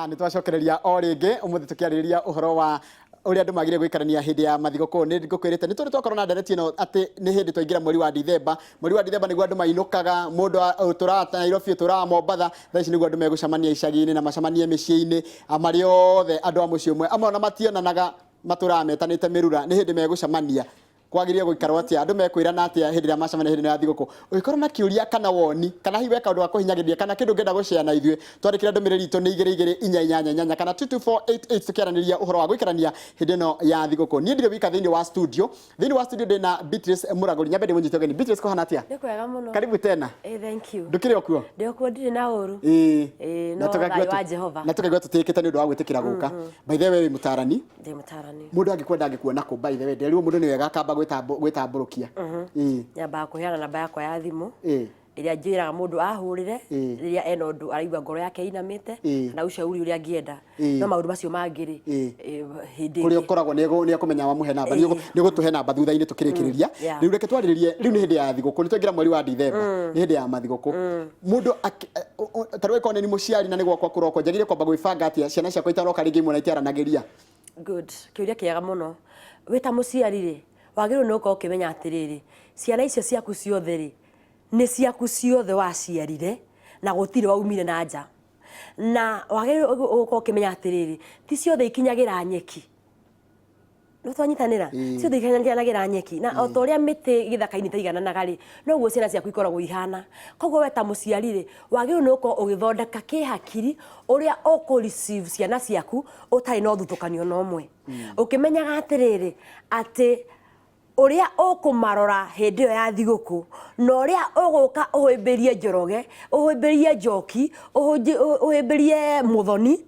Nĩ twacokereria o rĩngĩ ũmũthĩ tũkĩarĩrĩria ũhoro wa ũrĩa andũ magĩrĩire gũikarania hĩndĩ ya mathigũkũ. Nĩ ngũkwĩrĩte nĩ tũrĩ twakorwo na ndereti ĩno atĩ nĩ hĩndĩ twaingĩra mweri wa Dithemba. Mweri wa Dithemba nĩguo andũ mainũkaga, mũndũ ũtũraga Nairobi, ũtũraga Mombatha, thaa ici nĩguo andũ megũcemania icagi-inĩ na macemanie mĩciĩ-inĩ, marĩ othe andũ a mũciĩ ũmwe. Amwe ona mationanaga matũraga metanĩte mĩrura, nĩ hĩndĩ megũcemania. Kwagĩrĩire gũikarwo atĩa? Andũ mekwĩrana atĩa hĩndĩ ĩrĩa macemania hĩndĩ ĩno ya thigũkũ? Ũngĩkorwo na kĩũria kana woni, kana hihi we kaũndũ gakũhinyagĩrĩria kana kĩndũ ũngĩenda gũ share na ithuĩ, twandĩkĩre ndũmĩrĩri itũ nĩ igĩrĩ igĩrĩ inya inyanya inyanya kana 22488 tũkĩaranĩria ũhoro wa gũikarania hĩndĩ ĩno ya thigũkũ. Niĩ ndirĩ wika thĩinĩ wa studio. Thĩinĩ wa studio ndĩna Beatrice Mũragũri. Nyambe ndĩmũnyite ũgeni. Beatrice, kũhana atĩa? Nĩ kwega mũno. Karibu tena. Eh, thank you. Ndũkĩrĩ o kuo? Ndĩ o kuo, ndirĩ na ũru. Ĩĩ, Na no tũkaigua thayũ wa Jehova. Na tũkaigua tũtĩĩkĩte nĩ ũndũ wa gwĩtĩkĩra gũka. By the way, wĩ mũtaarani. Ndĩ mũtaarani. Mũndũ angĩkwenda angĩkuona kũ? By the way, nderirwo mũndũ nĩ wega akamba gwĩtambũrũkia. Nyambaga kũheana namba yakwa ya thimũ ĩrĩa njĩraga mũndũ ahũrĩre rĩrĩa ena ũndũ araigua ngoro yake ĩinamĩte kana ushauri ũrĩa angĩenda. No maũndũ macio mangĩ rĩ, hĩndĩ kũrĩa ũkoragwo nĩ ekũmenya wamũhe namba. Nĩ ũgũtũhe namba thutha-inĩ tũkĩrĩkĩrĩria. Rĩu reke twarĩrĩrie, rĩu nĩ hĩndĩ ya thigũkũ, nĩ twaingĩra mweri wa Dithemba, nĩ hĩndĩ ya mathigũkũ. Mũndũ ta rĩu angĩkorwo nĩ mũciari na nĩ gwakwa kũrokwo, njagĩrĩire kwamba gwĩbanga atĩa ciana ciakwa itaroka rĩngĩ imwe na itiaranagĩria? Good. Kĩũria kĩega mũno. Wĩ ta mũciari rĩ, wagĩrĩirwo nĩ gũkorwo ũkĩmenya atĩrĩrĩ, ciana icio ciaku ciothe rĩ, nĩ ciaku ciothe waciarire na gũtirĩ waumire na nja. Na wagĩrĩirwo gũkorwo ũkĩmenya atĩrĩrĩ, ti ciothe ikinyagĩra nyeki. Nĩ twanyitanĩra? Ciothe ikinyanagĩra nyeki. Na o ta ũrĩa mĩtĩ gĩthaka-inĩ ĩtaigananaga rĩ, noguo ciana ciaku ikoragwo ihana. Koguo we ta mũciari rĩ, wagĩrĩirwo nĩ gũkorwo ũgĩthondeka kĩhakiri ũrĩa ũkũ receive ciana ciaku ũtarĩ na ũthutũkanio na ũmwe. Ũkĩmenyaga atĩrĩrĩ, atĩ ũrĩa ũkũmarora hĩndĩ ĩyo ya thigũkũ na ũrĩa ũgũka ũhĩmbĩrie Njoroge, ũhĩmbĩrie Njoki, ũhĩmbĩrie Mũthoni,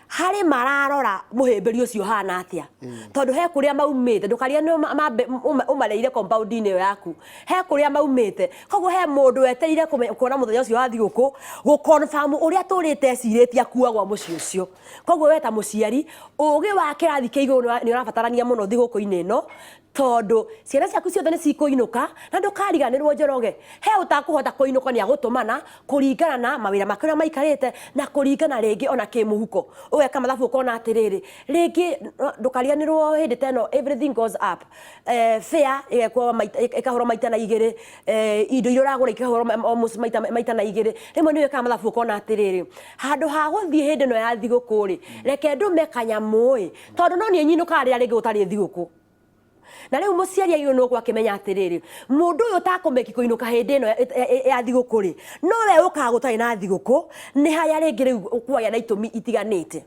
harĩ mararora mũhĩmbĩri ũcio ũhana atĩa. Tondũ he kũrĩa maumĩte, ndũkariganĩrwo ũmareire compound-inĩ ĩyo yaku. He kũrĩa maumĩte. Koguo he mũndũ wetereire kuona mũthenya ũcio wa thigũkũ, gũ confirm ũrĩa atũrĩte ecirĩtie akuagwo mũciĩ ũcio. Koguo we ta mũciari, ũgĩ wa kĩrathi kĩa igũrũ nĩ ũrabatarania mũno thigũkũ-inĩ ĩno, tondũ ciana ciaku ciothe nĩ cikũinũka na ndũkariganĩrwo Njoroge. He ũtakũhota kũinũka nĩ agũtũmana kũringana na mawĩra make ũrĩa maikarĩte na kũringana rĩngĩ ona kĩmũhuko. Ũgeka mathabu ũkona atĩrĩrĩ, rĩngĩ ndũkariganĩrwo hĩndĩ ta ĩno everything goes up. Fare ĩgekwo maita, ĩkahũrwo maita na igĩrĩ, indo iria ũragũra ikahũrwo almost maita na igĩrĩ. Rĩmwe nĩ wĩkaga mathabu ũkona atĩrĩrĩ, handũ ha gũthiĩ hĩndĩ ĩno ya thigũkũ rĩ, reke ndũme kanyamũ ĩ, tondũ no niĩ nyinũkaga rĩrĩa rĩngĩ gũtarĩ thigũkũ. Na rĩu mũciari agĩrĩirwo nĩ gũkorwo akĩmenya atĩrĩrĩ, mũndũ ũyũ ũtakũmĩki kũinũka hĩndĩ ĩno ya thigũkũ rĩ, no we ũkaga gũtarĩ na thigũkũ, nĩ harĩa rĩngĩ rĩu kwagĩa na itũmi itiganĩte.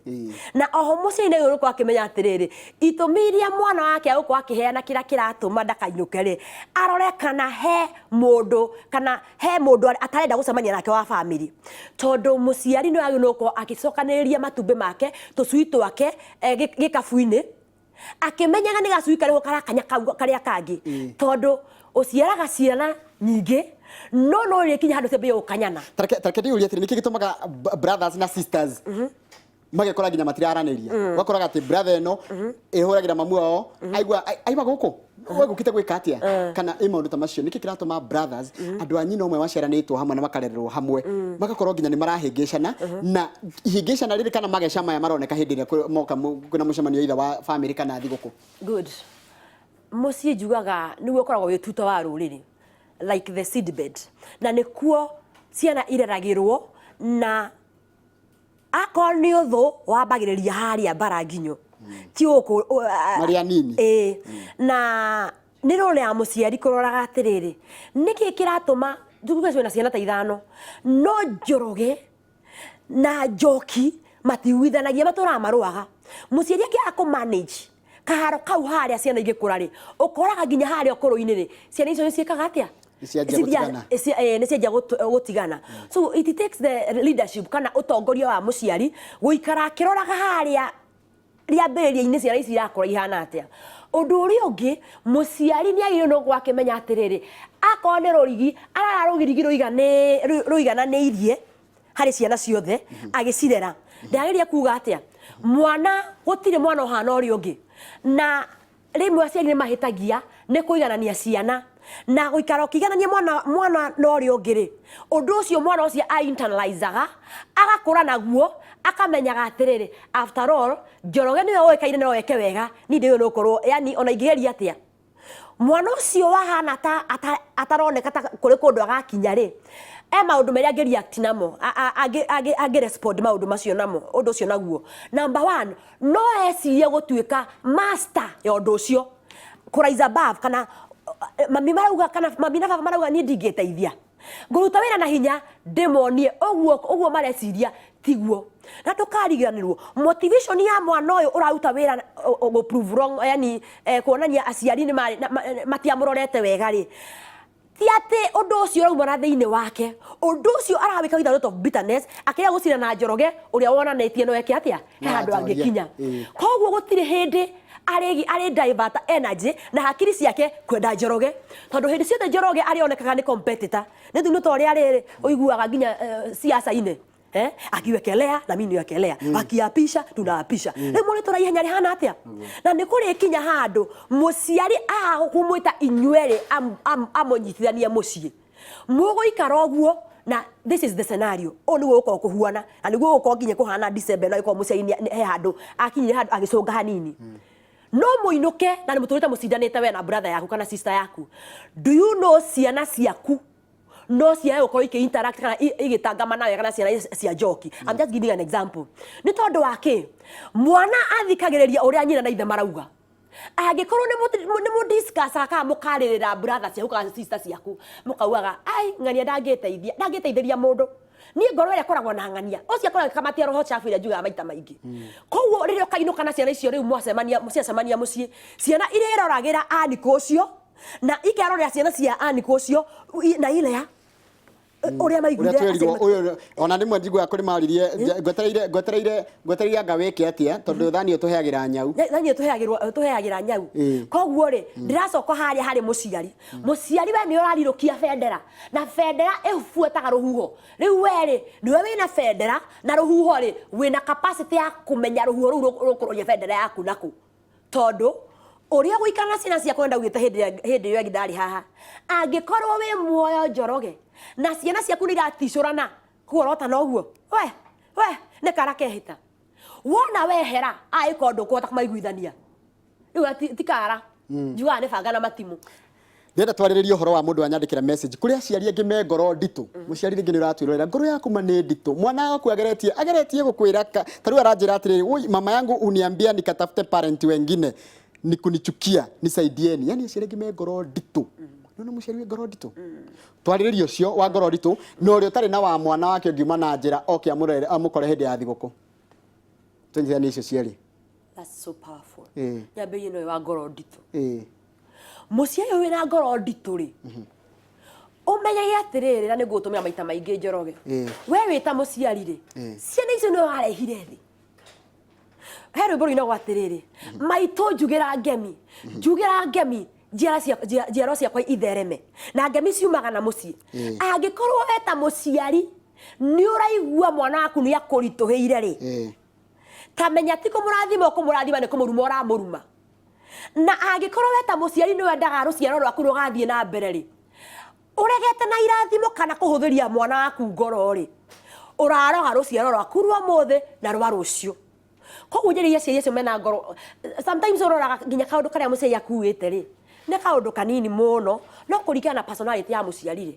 Na oho mũciari nĩ agĩrĩirwo nĩ gũkorwo akĩmenya atĩrĩrĩ, itũmi iria mwana wake agũkorwo akĩheana kĩrĩa kĩratũma ndakainũke rĩ, arore kana he mũndũ kana he mũndũ atarenda gũcemania nake wa bamĩrĩ. Tondũ mũciari nĩ agĩrĩirwo nĩ gũkorwo agĩcokanĩrĩria matumbĩ make, tũcui twake gĩkabu-inĩ, akĩmenyaga nĩ gacui karĩkũ karakanya kau karĩa kangĩ, tondũ ũciaraga ciana nyingĩ no no rĩkinya handũ ciambie gũkanyana. Tareke ndĩyũrie atĩrĩ, nĩkĩ gĩtũmaga brothers na sisters magekora nginya matiraranĩria? Ũgakoraga atĩ brother ĩno ĩhũragĩra mamu wao, aigua aima gũkũ we gũkĩte gwĩka atĩa, kana ĩ maũndũ ta macio. Nĩkĩ kĩratũma brothers, andũ a nyina ũmwe maciaranĩtwo hamwe na makarererwo hamwe, magakorwo nginya nĩ marahĩngĩcana, na ihĩngĩcana rĩrĩ kana mageca maya maroneka hĩndĩ ĩrĩa moka kwĩna mũcemanio either wa family kana thigũkũ? Good. Mũciĩ njugaga nĩguo ũkoragwo wĩ tuta wa rũrĩrĩ, like the seedbed, na nĩkuo ciana ireragĩrwo, na akorwo nĩ ũthũ wambagĩrĩria harĩa mbara nginyo ti gũkũ marĩ anini. Ĩĩ, na nĩ role ya mũciari kũroraga atĩrĩrĩ, nĩkĩ kĩratũma njuge ciĩna ciana ta ithano no Njoroge na Njoki matiguithanagia, matũraga marũaga. Mũciari akĩaga kũ manage kaharo kau harĩa ciana igĩkũra rĩ, ũkoraga nginya harĩa ũkũrũ-inĩ rĩ, ciana icio nĩ ciĩkaga atĩa? Nĩ cianjia gũtigana. Nĩ cianjia gũtigana. So it takes the leadership kana ũtongoria wa mũciari gũikara akĩroraga harĩa rĩambĩrĩria-inĩ ciana ici irakũra ihana atĩa. Ũndũ ũrĩa ũngĩ, mũciari nĩ agĩrĩirwo nĩ gũkorwo akĩmenya atĩrĩrĩ, akorwo nĩ rũrigi, arara rũgirigi rũigananĩirie harĩ ciana ciothe agĩcirera. Ndagĩrĩire kuga atĩa? Mwana, gũtirĩ mwana ũhana ũrĩa ũngĩ. Na rĩmwe aciari nĩ mahĩtagia nĩ kũiganania ciana. Na gũikara ũkĩiganania mwana mwana na ũrĩa ũngĩ rĩ, ũndũ ũcio mwana ũcio a internalizaga, agakũra naguo, akamenyaga atĩrĩrĩ, after all, Njoroge nĩwe ũĩkaine no eke wega, niĩ ndĩũĩ nĩ gũkorwo, yani ona ingĩgeria atĩa. Mwana ũcio wahana ta ataroneka ta kũrĩ kũndũ agakinya rĩ, e maũndũ merĩ angĩ react namo, angĩ respond maũndũ macio namo, ũndũ ũcio naguo. Number one, no ecirie gũtuĩka master ya ũndũ ũcio, kũ rise above, kana mami marauga kana mami na baba marauga niĩ ndingĩteithia. Ngũruta wĩra na hinya ndĩmonie ũguo ũguo mareciria tiguo. Na ndũkariganĩrwo motivation ya mwana ũyũ ũraruta wĩra gũ prove wrong, yani kuonania aciari nĩ matiamũrorete wega rĩ, ti atĩ ũndũ ũcio ũrauma na thĩinĩ wake, ũndũ ũcio arawĩka with a lot of bitterness, akĩrega gũcira na Njoroge ũrĩa wonanĩtie no eke atĩa, he handũ angĩkinya. Koguo gũtirĩ hĩndĩ arĩ arĩ divert energy na hakiri ciake kwenda Njoroge, tondũ hĩndĩ ciothe Njoroge arĩonekaga nĩ competitor. Nĩ tu nĩ ta ũrĩa rĩrĩ ũiguaga nginya siasa-inĩ, akiwekelea na mimi niwekelea, akiapisha tunaapisha. Rĩu mũrĩtũra ihenya rĩhana atĩa? Na nĩ kũrĩkinya handũ mũciari aga kũmwĩta inyuerĩ amũnyitithanie mũciĩ, mũgũikara ũguo. Na this is the scenario, ũũ nĩguo gũkorwo kũhuana, na nĩguo gũkorwo nginya kũhana December ĩno, angĩkorwo mũciari he handũ akinyire handũ agĩcũnga hanini, no mũinũke na nĩ mũtũrĩte mũcindanĩte, we na brother yaku kana sister yaku. Do you know ciana ciaku no ciage gũkorwo ikĩ interact kana igĩtangamana wega na ciana cia Njoki? I'm just giving an example. Nĩ tondũ wa kĩ? Mwana athikagĩrĩria ũrĩa nyina na ithe marauga. Angĩkorwo nĩ mũdiscussaga kana mũkarĩrĩra brother ciaku kana sister ciaku, mũkaugaga, "Ai, ng'ania ndangĩteithia, ndangĩteithĩria mũndũ, niĩ ngoro ĩrĩa ĩkoragwo na ng'ania ũcio akoragwo akĩkamatia roho chafu ĩrĩa njugaga maita maingĩ." Koguo rĩrĩa ũkainũka na ciana icio rĩu mwacemania, ciacemania mũciĩ, ciana irĩroragĩra aniko ũcio na ikerorera ciana cia aniko ũcio na ile ya ũrĩa maiguire. Ũrĩa twerirwo ũyũ, ona rĩmwe njiguaga kũrĩ maririe, ngwetereire ngwetereire ngwetereire anga wĩke atĩa, tondũ thani ũtũheagĩra nyau. Thani tũheagĩra nyau. Koguo rĩ, ndĩracoka harĩa harĩ mũciari. Mũciari, we nĩ ũrarirũkia bendera, na bendera ĩbuataga rũhuho. Rĩu we rĩ, nĩwe wĩna bendera na rũhuho rĩ, wĩna capacity ya kũmenya rũhuho rũu rũkũroria bendera yaku nakũ, tondũ ũrĩa gũikara na ciana ciakwa, ndaugĩte hĩndĩ ĩyo ĩngĩ ndarĩ haha, angĩkorwo wĩ muoyo Njoroge na ciana ciaku nĩ iraticũrana kuorota noguo, we we nĩ kara kehĩta wona wehera, angĩkorwo ndũkũhota kũmaiguithania rĩu ti kara njugaga nĩ banga na matimũ. Ndĩrenda twarĩrĩrie ũhoro wa mũndũ wanyandĩkĩra message. Kũrĩ aciari angĩ me ngoro nditũ. Mũciari rĩngĩ nĩ ũratwĩrorera, ngoro yaku ma nĩ nditũ. Mwana waku ageretie gũkwĩra ta rĩu aranjĩra atĩrĩrĩ, "Oi, mama yangu uniambia nikatafute parent wengine ni kunichukia, nisaidieni." Yani aciari angĩ me ngoro nditũ. Nĩwona mũciari wĩ ngoro nditũ? Twarĩrĩrie ũcio wa ngoro nditũ na ũrĩa ũtarĩ na wa mwana wake ũngiuma na njĩra oke amũrere, amũkore hĩndĩ ya thigũkũ. Tũnyitithanie icio cierĩ. That's so powerful. Nyambĩrĩrie na ũyũ wa ngoro nditũ. Mũciari ũyũ wĩna ngoro nditũ rĩ, ũmenyage atĩrĩrĩ, na nĩngũgũtũmĩra maita maingĩ Njoroge, we wĩ ta mũciari rĩ, ciana icio nĩwe warehire thĩ. He rwĩmbo rũinagwo atĩrĩrĩ, "Maitũ njugĩra ngemi, njugĩra ngemi, njiaro ciakwa ithereme," na ngemi ciumaga na mũciĩ. Angĩkorwo we ta mũciari nĩ ũraigua mwana waku nĩ akũritũhĩire rĩ, ta menya ti kũmũrathima ũkũmũrathima, nĩ kũmũruma ũramũruma. Na angĩkorwo we ta mũciari nĩ wendaga rũciaro rwaku rũgathiĩ na mbere rĩ, ũregete na irathimo kana kũhũthĩria mwana waku ngoro rĩ, ũraroga rũciaro rwaku rwa mũthĩ na rwa rũciũ. Koguo njĩrĩire aciari acio mena ngoro, sometimes ũroraga nginya kaũndũ karĩa mũciari akuĩte rĩ, nĩ kaũndũ kanini mũno, no kũringana na personality ya mũciari rĩ,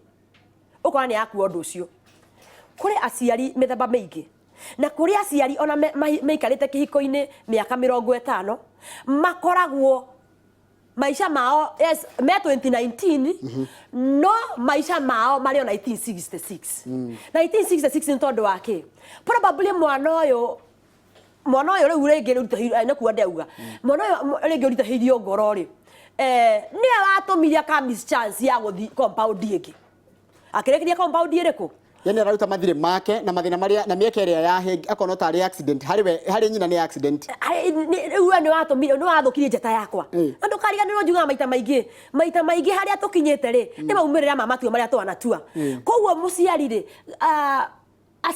ũkona nĩ akua ũndũ ũcio. Kũrĩ aciari mĩthemba mĩingĩ, na kũrĩ aciari ona maikarĩte kĩhiko-inĩ mĩaka 50, makoragwo maica mao, yes, me 2019, no maica mao marĩ o 1966. 1966 nĩ tondũ wa kĩ? Probably mwana ũyũ rĩu rĩngĩ ũritũhĩirwo, nĩ kuga ndauga mwana ũyũ rĩngĩ ũritũhĩirio ngoro rĩ, nĩwe watũmire aka miss chance ya gũthiĩ compound ĩngĩ, akĩrĩkĩria compound ĩrĩkũ? Yani araruta mathirĩ make na mathĩna marĩa na mĩaka ĩrĩa ya akona tarĩ accident harĩ we, harĩ nyina nĩ accident. Rĩu we nĩ watũmire, nĩ wathũkirie njata yakwa. Na ndũkariganĩrwo, njugaga maita maingĩ, maita maingĩ harĩa tũkinyĩte rĩ, nĩ maumĩrĩra ma matua marĩa twanatua. Koguo mũciari rĩ,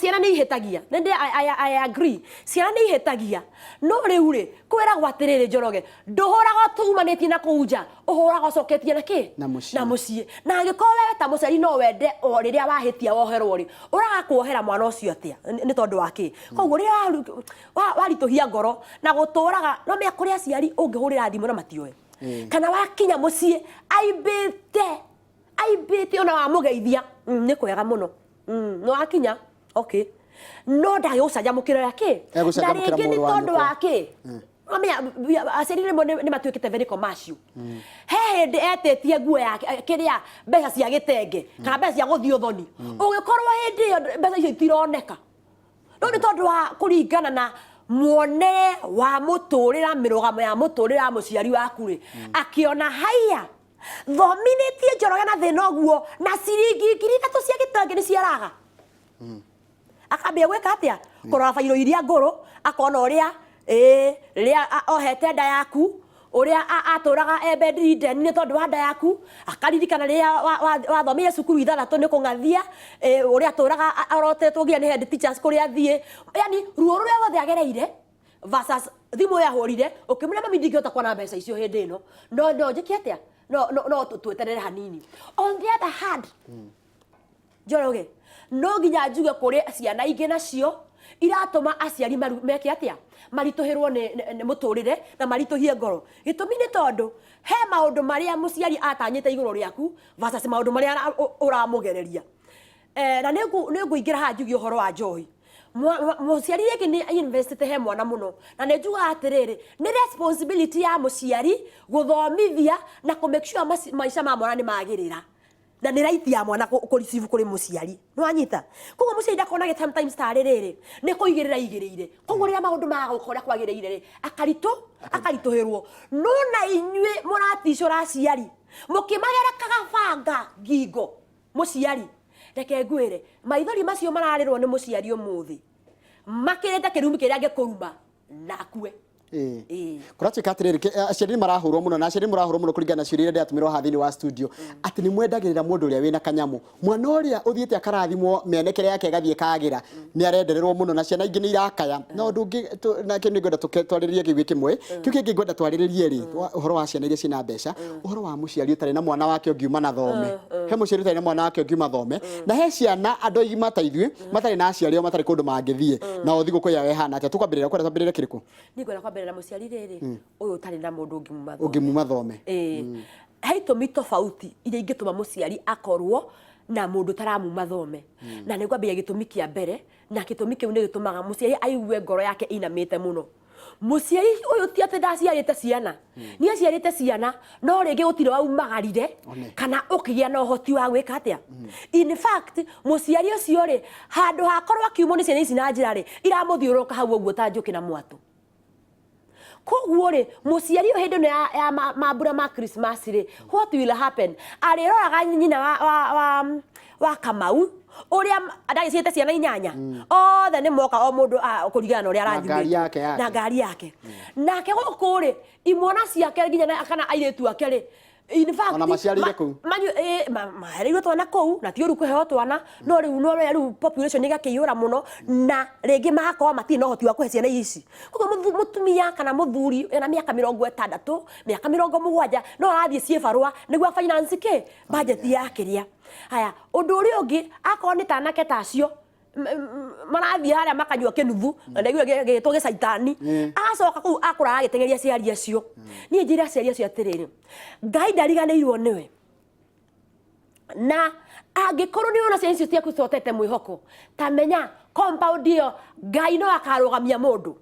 Ciana nĩ ihĩtagia. Nĩ ndĩ I agree. Ciana nĩ ihĩtagia. No rĩu rĩ, kwĩragwo atĩrĩrĩ Njoroge, ndũhũraga ũtumanĩtie na kũu nja, ũhũraga ũcoketie na kĩ? Na mũciĩ. Na mũciĩ. Na angĩkorwo wewe ta mũciari no wende o rĩrĩa wahĩtia woherwo rĩ, ũraga kuohera mwana ũcio atĩa? Nĩ tondũ wa kĩ? Koguo rĩrĩa waritũhia ngoro na gũtũraga, no menya kũrĩ aciari ũngĩhũrĩra thimũ na matioe. Kana wakinya mũciĩ aimbĩte aimbĩte ona wamũgeithia nĩ kwega mũno nĩ wakinya okay no ndagĩgũcanjamũkĩra ya kĩ na Egũcanjamũkĩra rĩngĩ nĩ mũrũ wa tondũ nyũkwa. wa kĩ Wamenya, aciari rĩmwe nĩ matuĩkĩte very commercial he hĩndĩ etĩtie nguo yake kĩrĩa mbeca cia gĩtenge kana mbeca cia gũthiĩ ũthoni ũgĩkorwo hĩndĩ ĩyo mbeca icio itironeka no nĩ tondũ wa kũringana na muonere wa mũtũrĩre na mĩrũgamo ya mũtũrĩre ya mũciari waku rĩ akĩona haiya thominĩtie Njoroge na thĩna ũguo na ciringi 3,000 cia gĩtenge nĩ ciaraga akambia gwĩka atĩa kũrora bairo iria ngũrũ akona ũrĩa ĩĩ rĩrĩa ohete nda yaku ũrĩa atũraga e bedridden nĩ tondũ wa nda yaku akaririkana rĩrĩa wathomire cukuru ithathatũ nĩ kũng'athia ũrĩa atũraga arotetwo nginya nĩ head teachers kũrĩa athiĩ yani ruo rũrĩa ruothe agereire versus thimũ ĩyo ahũrire ũkĩmwĩra mami ndingĩhota kuona mbeca icio hĩndĩ ĩno no no njĩke atĩa no no no tweterere hanini. On the other hand, Njoroge, no nginya njuge kũrĩ ciana ingĩ nacio iratũma aciari meke atĩa maritũhĩrwo nĩ mũtũrĩre na maritũhie ngoro. Gĩtũmi nĩ tondũ he maũndũ marĩa mũciari atanyĩte igũrũ rĩaku versus maũndũ marĩa ũramũgereria. Na nĩ ngũingĩra haha njuge ũhoro wa njohi. Mũciari rĩngĩ nĩ investĩte he mwana mũno na nĩ njugaga atĩrĩrĩ nĩ responsibility ya mũciari gũthomithia na kũ make sure maica ma mwana nĩ magĩrĩra. Na nĩ right ya mwana kũ receive kũrĩ mũciari. Nĩ wanyita? Koguo mũciari ndakonage sometimes tarĩ rĩrĩ nĩ kũigĩrĩra aigĩrĩire. Koguo rĩrĩa maũndũ maga gũka ũrĩa kwagĩrĩire rĩ, akaritũhĩrwo. No na inyuĩ mũraticũra aciari mũkĩmagerekaga banga ngingo mũciari, reke ngwĩre maithori macio mararĩrwo nĩ mũciari ũmũthĩ makĩrĩte kĩrumi kĩrĩa angĩkũruma na akue. Kũratuĩka atĩrĩrĩ, aciari nĩ marahũrwo mũno na aciari nĩ mũrahũrwo mũno kũringana na ciũria iria ndĩratũmĩrwo haha thĩinĩ wa studio atĩ nĩ mwendagĩrĩra mũndũ ũrĩa wĩna kanyamũ mwana ũrĩa ũthiĩte akarathimwo mĩenekere yake ĩgathiĩ ĩkagĩra nĩ arendererwo mũno na ciana ingĩ nĩ irakaya. Na ũndũ ũngĩ na kĩu nĩ ngwenda twarĩrĩrie kĩu gĩ kĩmwe kĩu kĩngĩ ngwenda twarĩrĩrie rĩ ũhoro wa ciana iria ciĩna mbeca ũhoro wa mũciari ũtarĩ na mwana wake ũngiuma na thome he mũciari ũtarĩ na mwana wake ũngiuma thome na he ciana andũ agima ta ithuĩ matarĩ na aciari ao matarĩ kũndũ mangĩthiĩ nao thigũkũ yao ĩhana atĩa tũkwambĩrĩria kwenda twambĩrĩrie kĩrĩkũ? Niĩ ngwenda kwambĩrĩria na mũciari rĩrĩ ũyũ ũtarĩ na mũndũ ũngĩmuma thome. Ũngĩmuma thome. Ĩĩ. He itũmi tofauti iria ingĩtũma mũciari akorwo na mũndũ ũtaramuma thome. Na nĩ ngwambĩrĩria gĩtũmi kĩa mbere, na gĩtũmi kĩu nĩ gĩtũmaga mũciari aigue ngoro yake ĩinamĩte mũno. Mũciari ũyũ ti atĩ ndaciarĩte ciana, nĩ aciarĩte ciana, no rĩngĩ gũtirĩ waumagarire kana ũkĩgĩa na ũhoti wa gwĩka atĩa. In fact, mũciari ũcio rĩ, handũ hakorwo akiumwo nĩ ciana ici na njĩra rĩ, iramũthiũrũrũka hau ũguo ta njũkĩ na mwatũ. Koguo rĩ, mũciari ũyũ hĩndĩ ĩno ya mambura ma Christmas rĩ, what will happen? Arĩroraga nyina wa Kamau, ũrĩa ndagĩciarĩte ciana inyanya, othe nĩ moka o mũndũ kũringana na ũrĩa Na ngari arathimĩtwo. yake yake. Na ngari yake. Nake gũkũ rĩ, imwana ciake nginya kana airĩtu ake rĩ, in fact, Ona maciarĩire kũu. Mahereirwo twana kũu, na ti ũru kũheo twana, no rĩu no ũrĩa rĩu population ĩgakĩiyũra mũno, na rĩngĩ magakorwo matirĩ na ũhoti wa kũhe ciana ici. Koguo mũtumia kana mũthuri ena mĩaka 60, mĩaka 70, no arathiĩ ciĩbarũa nĩguo finance kĩ? Budget ya kĩrĩa. Haya, ũndũ ũrĩa ũngĩ, akorwo nĩ ta anake ta acio, marathiĩ harĩa makanyua kĩnuthu, na ndaigua gĩgĩtwo gĩcaitani. Agacoka kũu akũraga agĩteng'eria aciari acio. Niĩ njĩre aciari acio atĩrĩrĩ, Ngai ndariganĩirwo nĩwe. Na angĩkorwo nĩ ũrona ciana icio ciaku cihotete mwĩhoko, ta menya compound ĩyo Ngai no akarũgamia mũndũ.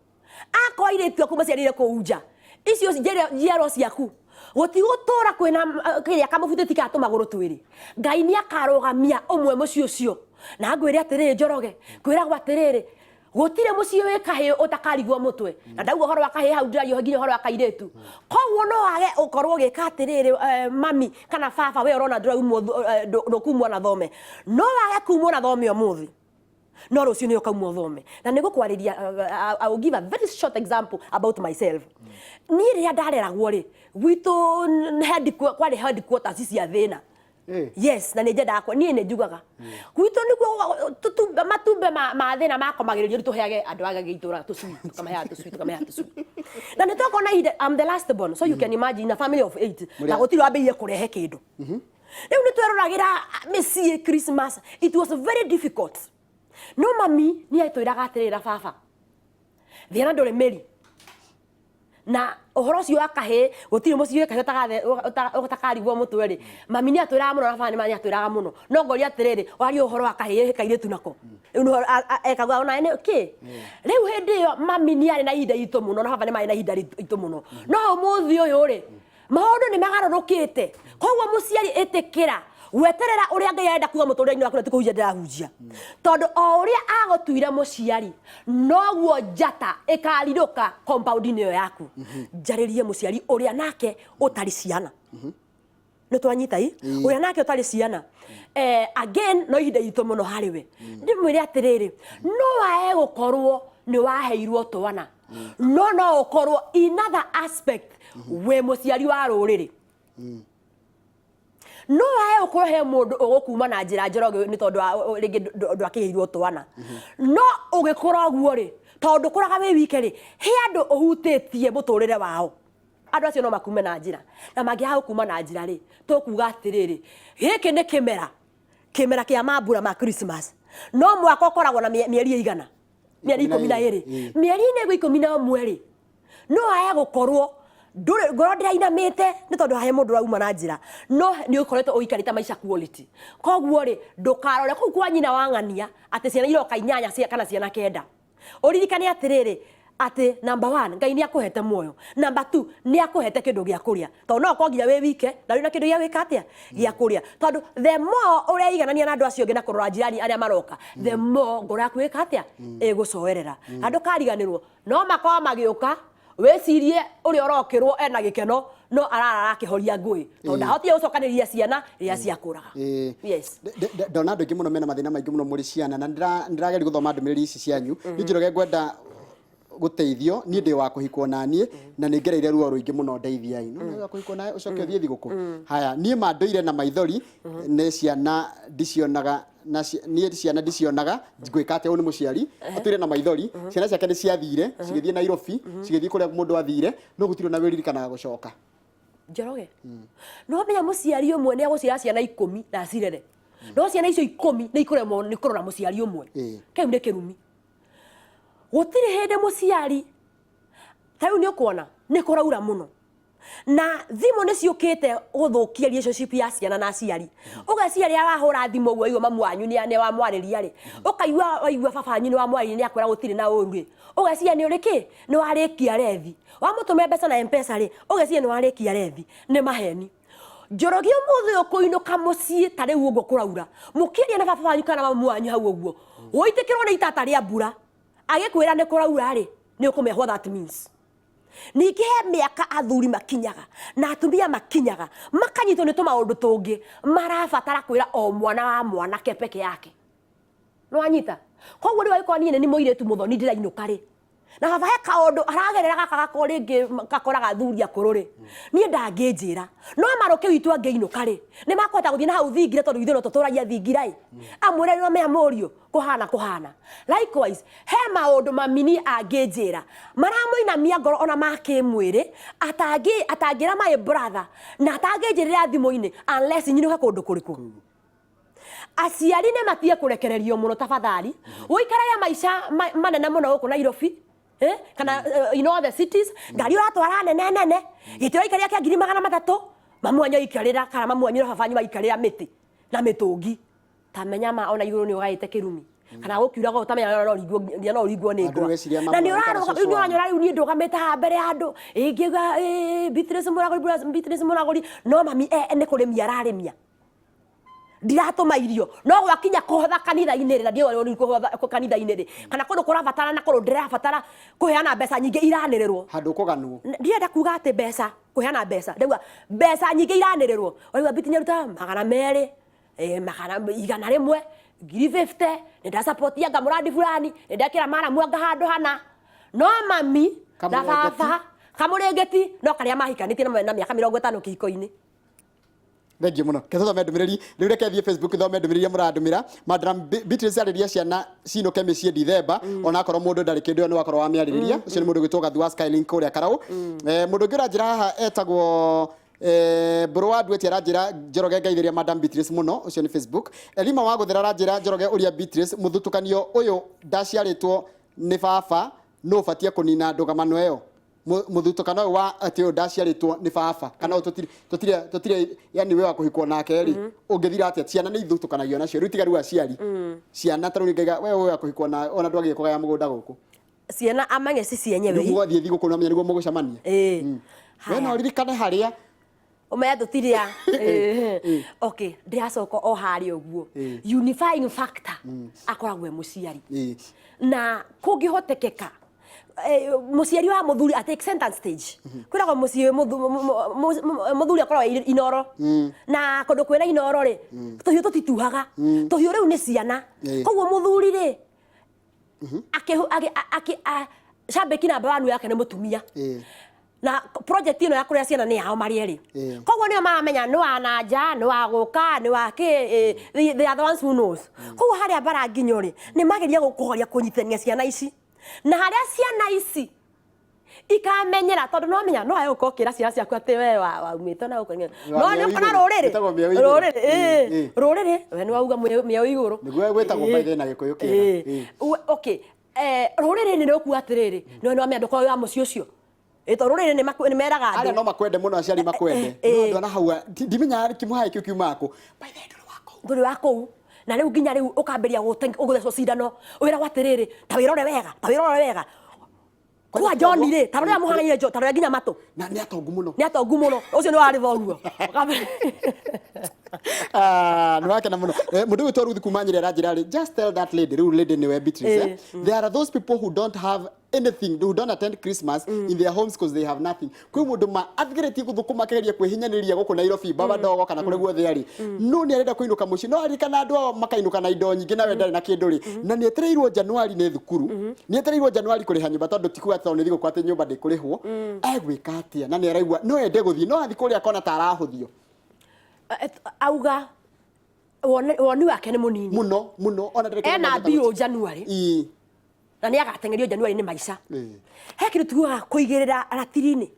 Akorwo airĩtu aku maciarĩire kũu nja, icio njiarwa ciaku, gũtigũtũra kwĩna kĩrĩa kamũbutĩti ka tũmagũrũ twĩrĩ. Ngai nĩ akarũgamia ũmwe mũciĩ ũcio. Na ngwĩre atĩrĩrĩ Njoroge, kwĩragwo atĩrĩrĩ, gũtirĩ mũciĩ wĩ kahĩĩ ũtakarigwo mũtwe. Na ndauga ũhoro wa kahĩĩ hau ndĩraria nginya ũhoro wa kairĩtu. Koguo no wage ũkorwo ũgĩka atĩrĩrĩ mami kana baba we ũrona ndũraumwo ndũkumwo na thome. No wage kumwo na thome ũmũthĩ. No rũciũ nĩ ũkaumwo thome. Na nĩ ngũkwarĩria, I will give a very short example about myself. Niĩ rĩrĩa ndareragwo rĩ, gwitũ kwarĩ headquarters cia thĩna. Yes, na nĩ nyendaga niĩ nĩ njugaga. Gwitũ nĩkuo matumbe ma thĩna makomagĩrĩrio rĩu tũheage andũ aya angĩ itũra tũcui, tũkamaheaga tũcui, tũkamaheaga tũcui. Na nĩ twakorwo na ihinda, I'm the last born, so you can imagine, in a family of eight na gũtirĩ wambĩrĩirie kũrehe kĩndũ. Rĩu nĩ tweroragĩra mĩciĩ Christmas, it was very difficult, no mami nĩ atwĩraga atĩrĩra, baba, thĩna ndũrĩ mĩri, na ũhoro ũcio wa kahĩĩ, gũtirĩ mũciĩ wĩ kahĩĩ ũtakarigwo mũtwe rĩ. Mami nĩ atwĩraga mũno na baba nĩ atwĩraga mũno, no ngoria atĩrĩrĩ, waria ũhoro wa kahĩĩ kairĩtu nako rĩu nĩho ekaga ona nĩ kĩ. Rĩu hĩndĩ ĩyo mami nĩ arĩ na ihinda iritũ mũno na baba nĩ marĩ na ihinda iritũ mũno, no ũmũthĩ ũyũ rĩ, maũndũ nĩ magarũrũkĩte. Koguo mũciari, ĩtĩkĩra gweterera ũrĩa Ngai arenda kuga mũtũrĩre-inĩ waku, na ti kũhunjia ndĩrahunjia, tondũ o ũrĩa agũtuire mũciari, noguo njata ĩkarirũka compound-inĩ ĩyo yaku. Njarĩrie mũciari ũrĩa nake ũtarĩ ciana, nĩ twanyita i ũrĩa nake ũtarĩ ciana, again no ihinda iritũ mũno harĩ we. Ndĩmwĩre atĩrĩrĩ, no wae gũkorwo nĩ waheirwo twana, no no ũkorwo in other aspect wĩ mũciari wa rũrĩrĩ. No wae ũkorwo he mũndũ ũgũkuma na njĩra njoroge nĩ tondũ rĩngĩ ndwakĩheirwo twana, no ũgĩkũra ũguo rĩ, tondũ ndũkũraga wĩ wike rĩ, he andũ ũhutĩtie mũtũrĩre wao. Andũ acio no makume na njĩra, na mangĩaga gũkuma na njĩra rĩ, tũkuga atĩrĩrĩ, gĩkĩ nĩ kĩmera, kĩmera kĩa mambura ma Christmas, no mwaka ũkoragwo na mĩeri ĩigana? Mĩeri 12. Mĩeri-inĩ ĩguo 11 rĩ, no ae gũkorwo ndũrĩ ngoro ndĩrainamĩte nĩ tondũ hahe mũndũ ũrauma na njĩra, no nĩ ũkoretwo ũikarĩte maica quality. Koguo rĩ, ndũkarore kũu kwa nyina wa ng'ania atĩ ciana iroka inyanya kana ciana kenda. Ũririkane atĩrĩrĩ, atĩ number one, Ngai nĩ akũhete muoyo, number two, nĩ akũhete kĩndũ gĩa kũrĩa, tondũ no ũkorwo nginya wĩ wike na wĩna kĩndũ gĩa gwĩka atĩa, gĩa kũrĩa. Tondũ the more ũreiganania na andũ acio angĩ na kũrora njirani arĩa maroka, the more ngoro yaku ĩka atĩa, ĩgũcoerera. Na ndũkariganĩrwo, no makorwo magĩũka, wĩcirie ũrĩa ũrokĩrwo ena gĩkeno, no arara akĩhoria ngũĩ, tondũ ndahotire gũcokanĩrĩria ciana rĩrĩa ciakũraga. Yes. Ndona andũ aingĩ mũno mena mathĩna maingĩ mũno mũrĩ ciana, na ndĩrageria gũthoma ndũmĩrĩri ici cianyu. Niĩ Njoroge ngwenda gũteithio, niĩ ndĩ wa kũhikwo na niĩ na nĩ ngereire ruo rũingĩ mũno, ndeithiai. No nĩ wa kũhikwo nawe ũcoke ũthiĩ thigũkũ. Haya, niĩ ma ndũire na maithori nĩ ciana ndicionaga na niĩ ciana ndicionaga, ngwĩka atĩa? Ũyũ nĩ mũciari atũire na maithori, ciana ciake nĩ ciathire, cigĩthiĩ Nairobi, cigĩthiĩ kũrĩa mũndũ athire, no gũtirĩ ona wĩririkanaga gũcoka. Njoroge, no menya mũciari ũmwe nĩ agũciara ciana 10 na acirere, no ciana icio 10 nĩ ikũremwo nĩ kũrora mũciari ũmwe. Kĩu nĩ kĩrumi. Gũtirĩ hĩndĩ mũciari ta rĩu nĩ ũkuona nĩ kũraura mũno na thimũ nĩ ciũkĩte gũthũkia relationship ya ciana na aciari. Ũgeciria rĩrĩa wahũra thimũ ũguo waigua mamu wanyu nĩ wamwarĩria rĩ, ũkaigua waigua baba wanyu nĩ wamwarĩria, nĩ akwĩra gũtirĩ na ũru rĩ, ũgeciria nĩ ũrĩ kĩ, nĩ warĩkia rethi. Wamũtũmĩra mbeca na Mpesa rĩ, ũgeciria nĩ warĩkia rethi. Nĩ maheni. Njoroge, ũmũthĩ ũyũ kũinũka mũciĩ ta rĩu ũguo kũraura, mũkĩaria na baba wanyu kana mamu wanyu hau ũguo, ũitĩkĩrwo nĩ itata rĩa mbura, agĩkwĩra nĩ kũraura rĩ, nĩ ũkũmenya what that means. Ningĩ he mĩaka athuri makinyaga na atumia makinyaga makanyitwo nĩ tũmaũndũ tũngĩ marabatara kwĩra o mwana wa mwanake peke yake. Nĩwanyita? Koguo rĩu angĩkorwo niĩ nĩ mũirĩtu mũthoni ndĩrainũka rĩ, na baba he kaũndũ aragerera gaka gako rĩngĩ gakoraga athuri akũrũ rĩ, niĩ ndangĩnjĩra, no marũkĩ witũ angĩinũka rĩ, nĩ makũhota gũthiĩ na hau thingira, tondũ ithuĩ no tũtũragia thingira ĩ, amwĩre nĩ wamenya mũriũ kũhana kũhana. Likewise, he maũndũ mamini angĩnjĩra maramũinamia ngoro ona ma kĩmwĩrĩ atangĩra my brother na atangĩnjĩrĩra thimũ-inĩ unless nyinũke kũndũ kũrĩkũ. Aciari nĩ matige kũrekererio mũno, tafadhali. Ũikarage maica manene mũno gũkũ Nairobi, kana in all the cities, ngari ũratwara nene nene, gĩtĩ ũraikarĩra kĩa 300,000, mamu wanyu aikarĩra kana mamu wanyu na baba wanyu maikarĩra mĩtĩ na mĩtũngi. Ta menya ma ona igũrũ nĩ ũgaĩte kĩrumi kana gũkiuraga ũtamenya no ũringwo, nginya no ũringwo nĩ Andũ ngwa. weciria Na nĩ mamu kana ũrarũga cũcũ rĩu nĩ wanyu. ũranyona rĩu niĩ ndũgamĩte haha mbere ya andũ ingiuga Beatrice Mũragũri, Beatrice Mũragũri, no mami nĩ kũrĩmia ararĩmia, ndiratũma irio, no gwakinya kũhotha kanitha-inĩ rĩ, na ndiũĩ rĩu kũhotha kanitha-inĩ rĩ, kana kũndũ kũrabatara na kũndũ ndĩrabatara kũheana mbeca nyingĩ iranĩrĩrwo. Handũ ũkũganwo. Ndirenda kuga atĩ mbeca, kũheana mbeca, ndauga mbeca nyingĩ iranĩrĩrwo, waigua Biti nĩaruta 200, 100, 150,000, nĩ ndasapoti anga mũrandi fulani, nĩ ndekĩra maramu anga handũ hana, no mami na Kamũrengeti. baba kamũrengeti no karĩa mahikanĩtie na mĩaka 50 kĩhiko-inĩ. Thengiũ mũno. Ke tũthome ndũmĩrĩri. Rĩu reke thiĩ Facebook thome ndũmĩrĩri iria mũrandũmĩra. Madam Beatrice arĩria ciana cinũke mĩciĩ Dithemba ona akorwo mũndũ ndarĩ kĩndũ ĩyo nĩ wakorwo wamĩarĩrĩria. Ũcio nĩ mũndũ ũgwĩtwo Gathu wa Skylink kũrĩa Karaũ. Mũndũ ũngĩ ũranjĩra haha etagwo Mbũrũ wa Nduĩti aranjĩra Njoroge ngaithĩria Madam Beatrice mũno, ũcio nĩ Facebook. Elima wa Gũthera aranjĩra Njoroge ũria Beatrice mũthutũkanio ũyũ ndaciarĩtwo nĩ baba nũ ũbatiĩ kũnina ndũgamano ĩyo. Mũthutũkano ũyũ wa atĩ ũyũ ndaciarĩtwo nĩ baba kana ũyũ tũtirĩ tũtirĩ tũtirĩ yani we wa kũhikwo nake rĩ, ũngĩthira atĩa? Ciana nĩ ithutũkanagio nacio rĩu, tiga rĩu aciari, ciana ta rĩu ngaiga we ũyũ wa kũhikwo na ona ndwagĩrĩire kũgaya mũgũnda gũkũ. Ciana amenye ci cienyewe. Rĩu mũgathiĩ thigũkũ na nĩguo mũgũcemania. We no ũririkane harĩa Ũmenye tũtirĩ a. Okay, ndĩracoka o harĩa ũguo. Unifying factor akoragwo e mũciari. Na kũngĩhotekeka mũciari wa mũthuri a take center stage. Kwĩragwo mũciĩ mũthuri akoragwo e inoro, na kũndũ kwĩna inoro rĩ, tũhiũ tũtituhaga. Tũhiũ rĩu nĩ ciana. Koguo mũthuri rĩ, shabiki namba one yake nĩ mũtumia. Na project ĩno ya kũrera ciana nĩ yao marĩ erĩ. Koguo nĩo maramenya nĩ wa na nja, nĩ wa gũka, nĩ wa kĩ, they are the ones who knows. Koguo harĩa mbara nginyo rĩ, nĩ mageria kũgeria kũnyitithania ciana ici, na harĩa ciana ici ikamenyera, tondũ no menya no ae gũkorwo ũkĩra ciana ciaku atĩ we waumĩte na gũkũ, no Wa nĩ mĩeo ũkona igũrũ. rũrĩrĩ. Ĩtagwo mĩeo igũrũ. Rũrĩrĩ, ĩĩ. Rũrĩrĩ we nĩ wauga mĩeo igũrũ. Nĩguo gwĩtagwo by the way na Gĩkũyũ kĩega. Okay, rũrĩrĩ nĩ rũkuga atĩrĩrĩ, nĩ wamenya ndũkorwo wĩ wa mũciĩ ũcio. Ĩ, tondũ rũrĩrĩ nĩ meraga Arĩa andũ. No makwende mũno, aciari makwende, no andũ ana hau ndimenyaga kĩmũhaĩ kĩu kiumaga kũ. By the way, ndũrĩ wa kũu. Ndũrĩ wa kũu. Na rĩu nginya rĩu ũkambĩrĩria gũthecwo cindano, wĩragwo atĩrĩrĩ, ta wĩrore wega, ta wĩrore wega kwa John rĩ, ta rũrĩa mũhanaine John, ta rũrĩa nginya matũ. Na nĩ atongu mũno. Nĩ atongu mũno, ũcio nĩ warĩ thoguo. Ah, nĩ wakena mũno. Mũndũ ũyũ Ruth kuma Nyĩrĩ aranjĩra rĩ, just tell that lady, rĩu lady nĩwe Beatrice, There are those people who don't have anything, who don't attend Christmas in their homes because they have nothing. Kwĩ mũndũ ma athigeretie gũthũkũma, akĩgeria kwĩhinyanĩrĩria gũkũ Nairobi, baba ndogo kana kũrĩa guothe arĩ, no nĩ arenda kũinũka mũciĩ, no aririkana andũ ao makainũka na indo nyingĩ nawe ndarĩ na kĩndũ rĩ, na nĩ etereirwo Januari nĩ thukuru, nĩ etereirwo Januari kũrĩha nyũmba, tondũ ti kuga atĩ tondũ nĩ thigũkũ atĩ nyũmba ndĩkũrĩhwo. Egwĩka atĩa na nĩ araigua no ende gũthiĩ, no athiĩ kũrĩa akona ta arahũthio? Auga woni wake nĩ mũnini. Mũno mũno, ona ndarĩ kĩndũ Ena mangĩhota mbirũ January na nĩ agateng'erio January nĩ maica. He kĩndũ tugaga kũigĩrĩra ratiri-inĩ.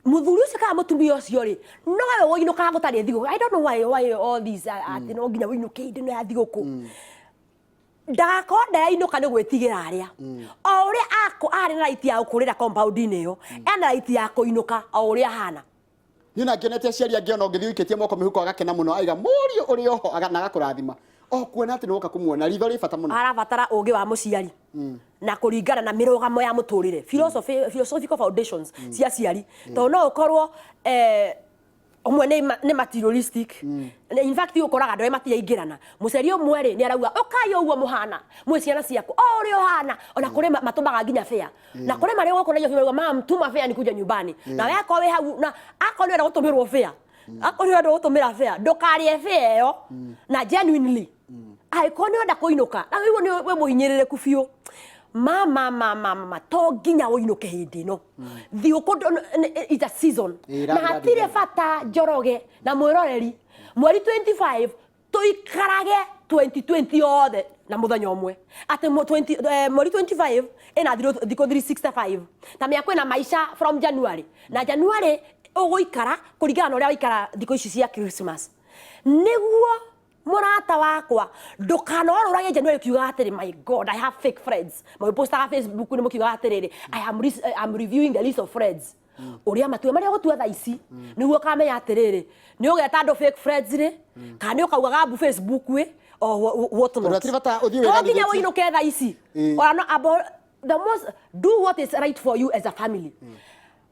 Mũthuri ũcio kana mũtumia ũcio rĩ, nowe ũinũkaga gũtarĩ thigũkũ. I don't know why all these atĩ no nginya ũinũke hĩndĩ ĩno ya thigũkũ. Ndagakorwo ndarainũka nĩ gwĩtigĩra arĩa o ũrĩa arĩ na right ya gũkũrĩra compound-inĩ ĩyo, ena right ya kũinũka o ũrĩa ahana. Niĩ na ngĩonete aciari angĩ ona ũngĩthiĩ ũikĩtie moko mĩhuko agakena mũno, aiga mũriũ ũrĩ oho, na agakũrathima o kuona atĩ nĩ woka kũmuona. Ritho rĩ bata mũno. Arabatara ũgĩ wa mũciari na kũringana na mĩrũgamo ya mũtũrĩre, philosophy, philosophical foundations cia aciari, tondũ no ũkorwo ũmwe nĩ materialistic. In fact, ũkoraga andũ arĩa matiraingĩrana, mũciari ũmwe rĩ, nĩ arauga ũkai ũguo mũhana mwĩ ciana ciaku, o ũrĩa ũhana. Ona kũrĩ matũmaga nginya fare, na kũrĩ marĩa gũkũ na irio, mam, tuma fare nikuja nyumbani. Na we akorwo wĩ hau, na akorwo nĩ ũrenda gũtũmĩrwo fare, akorwo nĩ ũrenda gũtũmĩra fare, ndũkarĩe fare ĩyo. Na genuinely, angĩkorwo nĩ ũrenda kũinũka na wĩiguo nĩ wĩ mũhinyĩrĩrĩku biũ, mama mama mama, to nginya ũinũke hĩndĩ ĩno thigũkũ. It's a season. Na hatirĩ bata, Njoroge na mwĩroreri, mweri 25 tũikarage 2020 yothe na mũthenya ũmwe atĩ 20, mweri 25 ĩna thikũ 365, ta mĩaka ĩna maica from January, na January ũgũikara kũringana na ũrĩa waikara thikũ ici cia Christmas. Nĩguo mũrata wakwa, ndũkanorũrage January ũkiugaga atĩrĩ, "My God, I have fake friends." Magĩpostaga Facebook nĩ mũkiugaga atĩrĩrĩ, I am reviewing the list of friends." Ũrĩa matua marĩa ũgũtua thaa ici nĩguo ũkamenya atĩrĩrĩ, nĩ ũgeta andũ fake friends rĩ, kana nĩ ũkauga gambu Facebook ĩ o what Tondũ not. hatirĩ bata ũthiĩ To nginya wĩganithĩtie. ũinũke thaa ici. Ona no abo the most, do what is right for you as a family.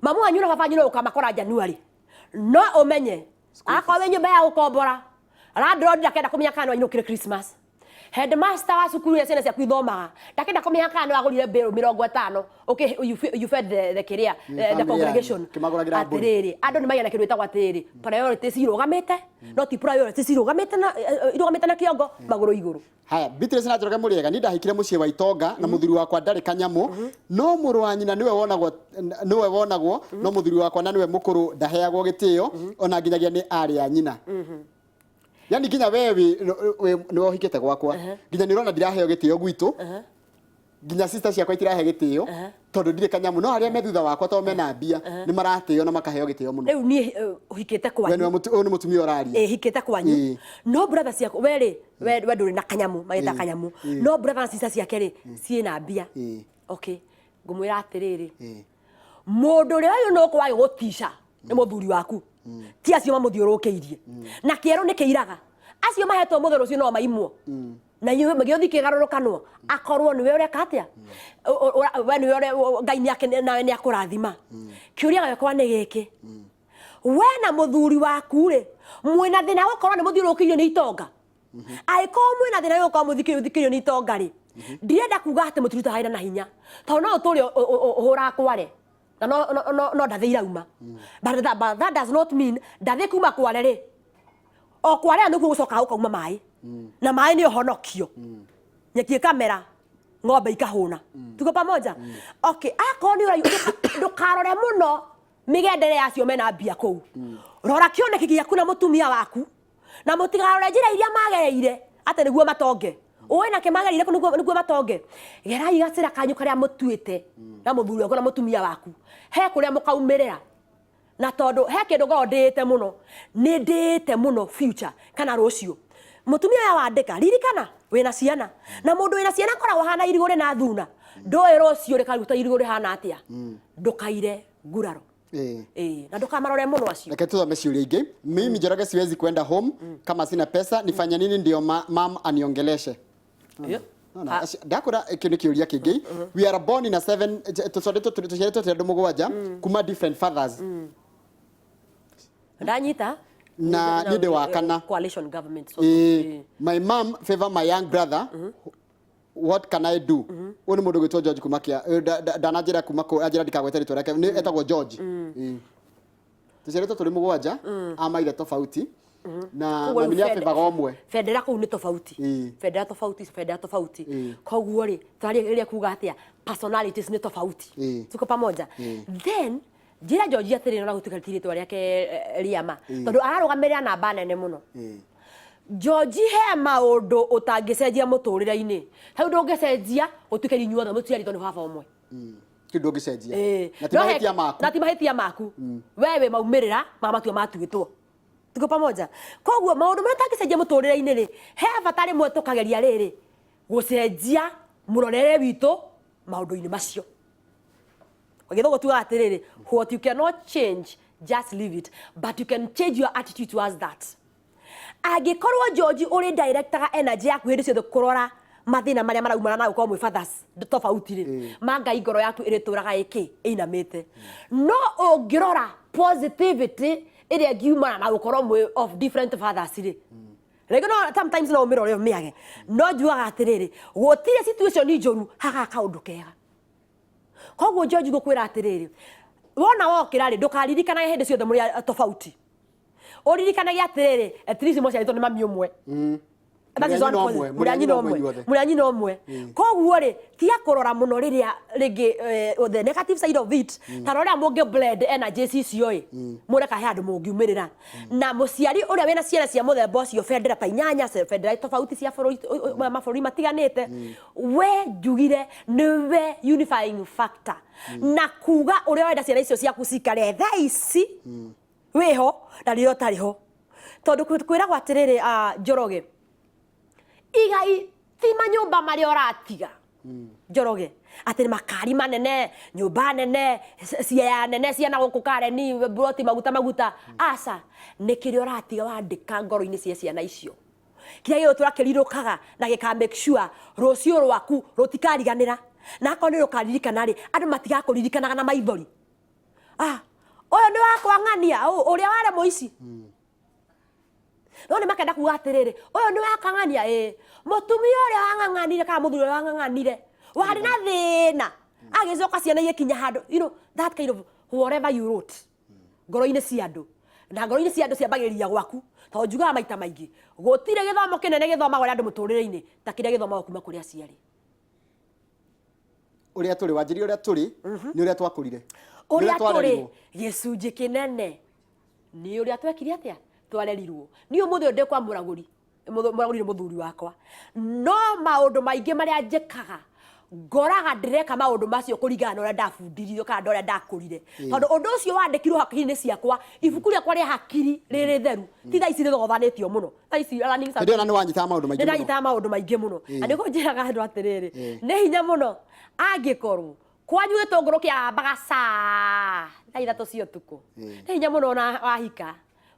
Mamu wanyu na baba wanyu no ũkamakora January, no ũmenye akorwo wĩ nyũmba ya gũkombora, landlord ndakenda kũmenya kana no ainũkire Christmas. Headmaster wa cukuru ĩrĩa ciana ciaku ithomaga ndakĩenda kũmenya kana nĩ wagũrire mbĩrũ 50, okay, you fed the kĩrĩa, the family yanyu, congregation. ũkĩmagũragĩra mbũri. Atĩrĩrĩ, andũ nĩ magĩa na kĩndũ gĩtagwo atĩrĩrĩ, priorities irũgamĩte, no ti priorities irũgamĩte na irũgamĩte na kĩongo magũrũ igũrũ. Haya, Beatrice na Njoroge mũrĩega, niĩ ndahikire mũciĩ wa itonga na mũthuri wakwa ndarĩ kanyamũ, no mũrũ wa nyina nĩwe wonagwo, no mũthuri wakwa na nĩwe mũkũrũ ndaheagwo gĩtĩo ona nginyagia nĩ arĩ a nyina. Yani nginya we nĩwe ũhikĩte gwakwa, nginya nĩ ũrona ndiraheo gĩtĩo gwitũ, nginya sister ciakwa itirahe gĩtĩo tondũ ndirĩ kanyamũ, no arĩa me thutha wakwa tondũ mena mbia nĩ maratĩo na makaheo gĩtĩo mũno. Rĩu niĩ ũhikĩte We kwanyu. Nĩwe ũyũ nĩ mũtumia ũraria. Ĩ, hikĩte kwanyu. No brother ciaku, we rĩ, we ndũrĩ na kanyamũ magĩta kanyamũ, no brother na sister ciake rĩ, ciĩna mbia. Okay, ngũmwĩra atĩrĩrĩ, mũndũ ũrĩa ũyũ no kwage gũtica nĩ mũthuri waku, ti acio mamũthiũrũrũkĩirie, na kĩerũ nĩ kĩiraga. Acio mahetwo mũthĩ, rũciũ no maimwo na inyuĩ gĩũthi kĩgarũrũkanwo, akorwo nĩwe ũreka atĩa. We nĩwe ũrĩa Ngai nĩake nawe nĩ akũrathima. Kĩũria gĩakwa nĩ gĩkĩ: we na mũthuri waku rĩ, mwĩna thĩna gũkorwo nĩ mũthiũrũrũkĩirio nĩ itonga? Angĩkorwo mwĩna thĩna gũkorwo mũthikĩrĩrio nĩ itonga rĩ, ndirenda kuga atĩ mũtirutaga wĩra na hinya, tondũ no ũtũre ũhũraga kware na no ndathĩ irauma, but that does not mean ndathĩ kuma kware rĩ, o kware nĩkuo gũcokaga gũkauma maĩ, na maĩ nĩ ũhonokio, nyeki ĩkamera, ng'ombe ikahũna. Tuko pamoja? Okay, akorwo nĩ ũraigua, ndũkarore mũno mĩgendere yacio mena mbia kũu. Rora kĩoneki gĩaku na mũtumia waku, na mũtigarore njĩra iria magereire atĩ nĩguo matonge. Ũĩ nake magereire kũ nĩguo matonge? Gerai gacĩra kanyu karĩa mũtuĩte na mũthuri waku na mũtumia waku, he kũrĩa mũkaumĩrĩra. Na tondũ he kĩndũ ngoragwo ndĩĩte mũno, nĩ ndĩĩte mũno future kana rũciũ. Mũtumia ũyũ wandĩka, ririkana wĩna ciana, na mũndũ wĩna ciana akoragwo hana irigũ rĩna thuna. Ndũĩ rũciũ rĩkaruta irigũ rĩhana atĩa. Ndũkaire nguraro. Ĩĩ, na ndũkamarore mũno acio. Reke tuthome ciũria ingĩ. Mimi Njoroge siwezi kwenda home kama sina pesa, nifanye nini ndio mam aniongeleshe? Nona, ndakũra kĩu nĩ kĩũria kĩngĩ. We are born in a seven, tũciarĩtwo tũrĩ andũ mũgwanja kuma different fathers. Ndanyita. Na niĩ ndĩ wa kana. Coalition government sort of. My mom favor my young brother, what can I do? Ũyũ nĩ mũndũ gwĩtwo George kuma kia ndananjĩra kuma kũ, anjĩra ndikagwete rĩtwa rĩake, nĩ etagwo George. Tũciarĩtwo tũrĩ mũgwanja a maithe tofauti, na Koguo rĩu mami nĩ abĩvaga ũmwe. Bendera kũu nĩ tofauti. Bendera tofauti, bendera tofauti. Koguo rĩ, twarĩrĩria kuga atĩa? Personalities nĩ tofauti. Tuko pamoja? Then njĩra George atĩrĩ, no gũtuĩka ti rĩtwa rĩake rĩama, tondũ ararũgamĩrĩra namba nene mũno. George, he maũndũ ũtangĩcenjia mũtũrĩre-inĩ. Hau ndũngĩcenjia gũtuĩke inyuothe mũciarĩtwo nĩ baba ũmwe. Kĩu ndũngĩcenjia. Na ti No mahĩtia maku. Na ti mahĩtia maku, we wĩ maumĩrĩra ma matua matuĩtwo. Tuko pamoja? Koguo maũndũ marĩa ũtangĩcenjia mũtũrĩre-inĩ rĩ, he bata rĩmwe tũkageria rĩrĩ gũcenjia mũrorere witũ maũndũ-inĩ macio. Gĩthũngũ tugaga atĩrĩrĩ, "What you cannot change, just leave it, but you can change your attitude towards that." Angĩkorwo George ũrĩ directaga energy yaku hĩndĩ ciothe kũrora mathĩna marĩa maraumana na gũkorwo mwĩ fathers tofauti rĩ, ma Ngai, ngoro yaku ĩrĩtũraga ĩkĩ ĩinamĩte. No ũngĩrora positivity ĩrĩa ĩngiumana na gũkorwo mwĩ of different fathers rĩ, rĩngĩ no sometimes no ũmĩrore ũmĩage, no njugaga atĩrĩrĩ, gũtirĩ situation njũru hagaga kaũndũ kega. Koguo George, ngũkwĩra atĩrĩrĩ, wona wokĩra rĩ, ndũkaririkanage hĩndĩ ciothe mũrĩ tofauti. Ũririkanage atĩrĩrĩ, at least mũciarĩtwo nĩ mami ũmwe. That is Mũrĩ a one nyina positive. ũmwe, Mũrĩ a nyina ũmwe. Inyuothe. Mũrĩ a nyina ũmwe. Koguo rĩ, tiga kũrora mũno rĩrĩa rĩngĩ the negative side of it. Ta rora mũngĩ blend energies icio ĩ, mũreka he handũ mũngiumĩrĩra. Na mũciari ũrĩa wĩna ciana cia mũthemba ũcio, bendera ta inyanya, bendera tofauti cia bũrũri, mabũrũri matiganĩte, we njugire nĩwe unifying factor na kuga ũrĩa ũrenda ciana icio ciaku cikare thaa ici wĩho na rĩrĩa ũtarĩ ho, tondũ kwĩragwo atĩrĩrĩ, Njoroge, igai ti manyũmba marĩa ũratiga, Njoroge, atĩ nĩ makari manene, nyũmba nene, ciea nene, ciana gũkũ Kareni, broti maguta maguta. Aca, nĩ kĩrĩa ũratiga wandĩka ngoro-inĩ cia ciana icio, kĩrĩa gĩgũtũra kĩrirũkaga na gĩka make sure rũciũ rwaku rũtikariganĩra, na akorwo nĩ rũkaririkana rĩ, andũ matigakũririkanaga na maithori, "Ah, ũyũ nĩ wakwa ng'ania, ũrĩa warĩ mũici." No nĩ makenda kuga atĩrĩrĩ, ũyũ nĩ wakang'ania, ĩ mũtumia ũrĩa wang'ang'anire kana mũthuri ũrĩa wang'ang'anire warĩ na thĩna agĩcoka ciana igĩkinya handũ, you know that kind of whatever you wrote ngoro-inĩ cia andũ, na ngoro-inĩ cia andũ ciambagĩrĩria gwaku, tondũ njugaga maita maingĩ gũtirĩ gĩthomo kĩnene gĩthomagwo nĩ andũ mũtũrĩre-inĩ ta kĩrĩa gĩthomagwo kuma kũrĩ aciari. Ũrĩa tũrĩ, wanjĩria, ũrĩa tũrĩ nĩ ũrĩa twakũrire. Nĩ ũrĩa tũrĩ twarerirwo. Gĩcunjĩ kĩnene nĩ ũrĩa twekire atĩa, twarerirwo. Niĩ ũmũthĩ ũyũ ndĩ kwa mũragũri. Mũragũri nĩ mũthuri wakwa, no maũndũ maingĩ marĩa njĩkaga ngoraga ndĩreka maũndũ macio kũringana na ũrĩa ndabundithirio kana na ũrĩa ndakũrire, tondũ ũndũ ũcio wandĩkirwo hakiri-inĩ ciakwa, ibuku rĩakwa rĩa hakiri rĩrĩ theru, ti thaa ici rĩthogothanĩtio mũno, thaa ici learning Hĩndĩ ĩyo na nĩ wanyitaga maũndũ maingĩ nĩ mũno. Ndanyitaga maũndũ maingĩ mũno, na nĩguo njĩraga andũ atĩrĩrĩ, nĩ hinya mũno angĩkorwo kwanyu gĩtũngũrũ kĩambaga caa thaa 3 cia ũtukũ, nĩ hinya mũno ona wahika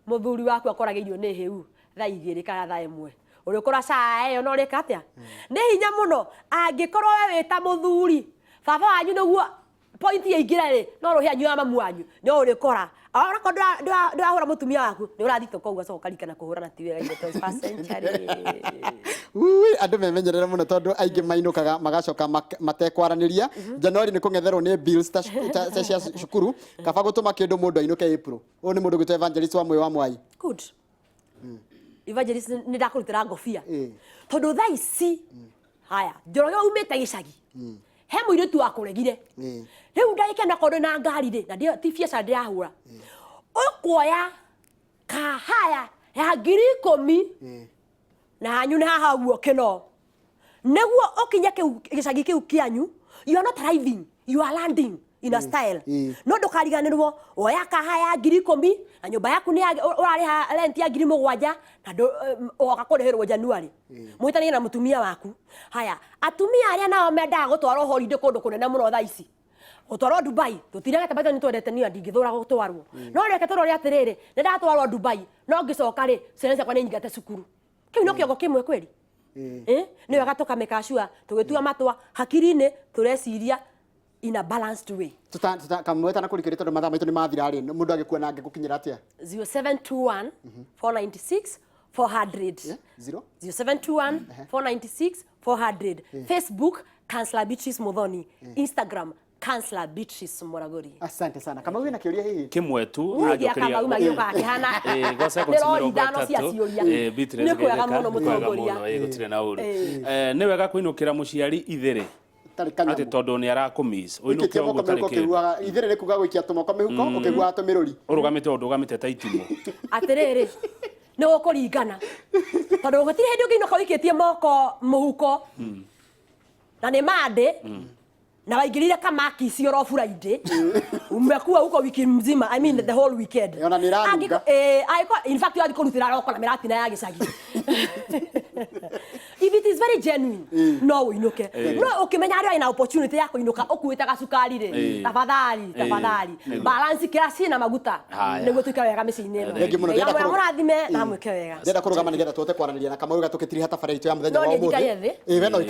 mũthuri waku akorage irio nĩ hĩu thaa 2 kana thaa 1, ũrĩkora caa ĩyo no ũrĩka atĩa. Nĩ hinya mũno angĩkorwo we wĩ ta mũthuri, baba wanyu nĩguo point yaingĩra rĩ, no rũhĩa anyuaga mamu wanyu, no ũrĩkora onakorwo ndũrahũra mũtumia waku, nĩ ũrathitũka ũguo, acoka ũkarikana kũhũrana ti wega in the 21st century. Ui, andũ memenyerere mũno tondũ aingĩ mainũkaga magacoka matekwaranĩria. Januari nĩ kũng'etherwo nĩ bills ta cia cukuru, kaba gũtũma kĩndũ mũndũ ainũke April. Ũyũ nĩ mũndũ gwĩtwo Evangelist wa Mwĩ wa Mwai. Good Evangelist, nĩ ndakũrutĩra ngobia, tondũ thaa ici haya Njoroge umĩte gĩcagi, he mũirĩtu wakũregire. Rĩu ndagĩka ĩno akorwo ndĩ na ngari rĩ, na ti biacara ndĩrahũra, ũkuoya kahaya ya 10,000 na hanyu nĩ haha ũguo kĩno, nĩguo ũkinye kĩu gĩcagi kĩu kĩanyu. You are not driving, you are landing in a style. No ndũkariganĩrwo woya kahaya ya 10,000 na nyũmba yaku nĩ ũrarĩha rent ya 7,000 na ũgoka kũrĩhĩrwo January, mũhĩtanie na mũtumia waku. Haya, atumia arĩa nao mendaga gũtwarwo holiday kũndũ kũnene mũno thaa ici, gũtwarwo Dubai, tũtiregete baita, nĩ twendete, niĩ ndingĩthũra gũtwarwo, no reke tũrore atĩrĩrĩ, nĩ ndatwarwo Dubai, no ngĩcoka rĩ, ciana ciakwa nĩ nyingate cukuru. Kĩu no kĩongo kĩmwe kweri. Nĩ wega tũkamĩka sure tũgĩtua matua hakiri-inĩ tũreciria in a balanced way. Kamwe tana kũrikĩria tondũ mathaa maitũ nĩ mathira rĩ, mũndũ agĩkua na angĩgũkinyĩra atĩa? 0721 496 400. Zero 0721 496 400. Facebook, Counselor Beatrice Muthoni. Instagram, Counselor Beatrice Muraguri. Asante sana. Kama wĩna kĩũria hihi? Kimwe tu. Ũgĩa Kamau magĩũka akĩhana Gwa seconds nĩ rori mĩrongo ithano cia ĩtatũ. ciũria. Beatrice Nĩ kwega Geithĩka, mũno, nĩ kwega mũtongoria. mũno, gũtirĩ na ũru. Nĩ wega kũinũkĩra mũciari ithĩrĩ Tarĩ atĩ kanyamũ tondũ nĩ arakũmiss ũinũke ũikĩtie ũguo moko ũtarĩ mĩhuko kĩndũ. ũkĩiguaga ithĩrĩ nĩ kuga gũikia tũmoko mĩhuko ũkĩiguaga tũmĩrũri. Ũrũgamĩte ũndũ ũrũgamĩte ta itimũ. Atĩrĩrĩ, nĩ gũkũringana, tondũ gũtirĩ hĩndĩ ũngĩinũka ũikĩtie moko mũhuko na nĩ mandĩ na waingĩrire kamaki oro Friday, umekuwa huko wiki mzima, I mean the whole weekend. Ona nĩ ĩranunga. Angĩko- in fact wathiĩ kũrutĩra roko na mĩratina ya gĩcagi. If it is very genuine, no ũinũke, no ũkĩmenya harĩa wĩna opportunity ya kũinũka ũkuĩte gacukari rĩ, tafadhali, tafadhali, balance kĩraci na maguta. Haya. Nĩguo tuike wega mĩciĩ-inĩ ĩno. Thengiũ mũno. Ngai Ndĩrenda amũrathime na amwĩke wega. Ndĩrenda kũrũgama nĩgetha tũhote kwaranĩria na Kamau gatũkĩtiriha tabarĩra itũ ya mũthenya No wa niĩ ũmũthĩ. njikare thĩ? Ĩ, we no ũikare.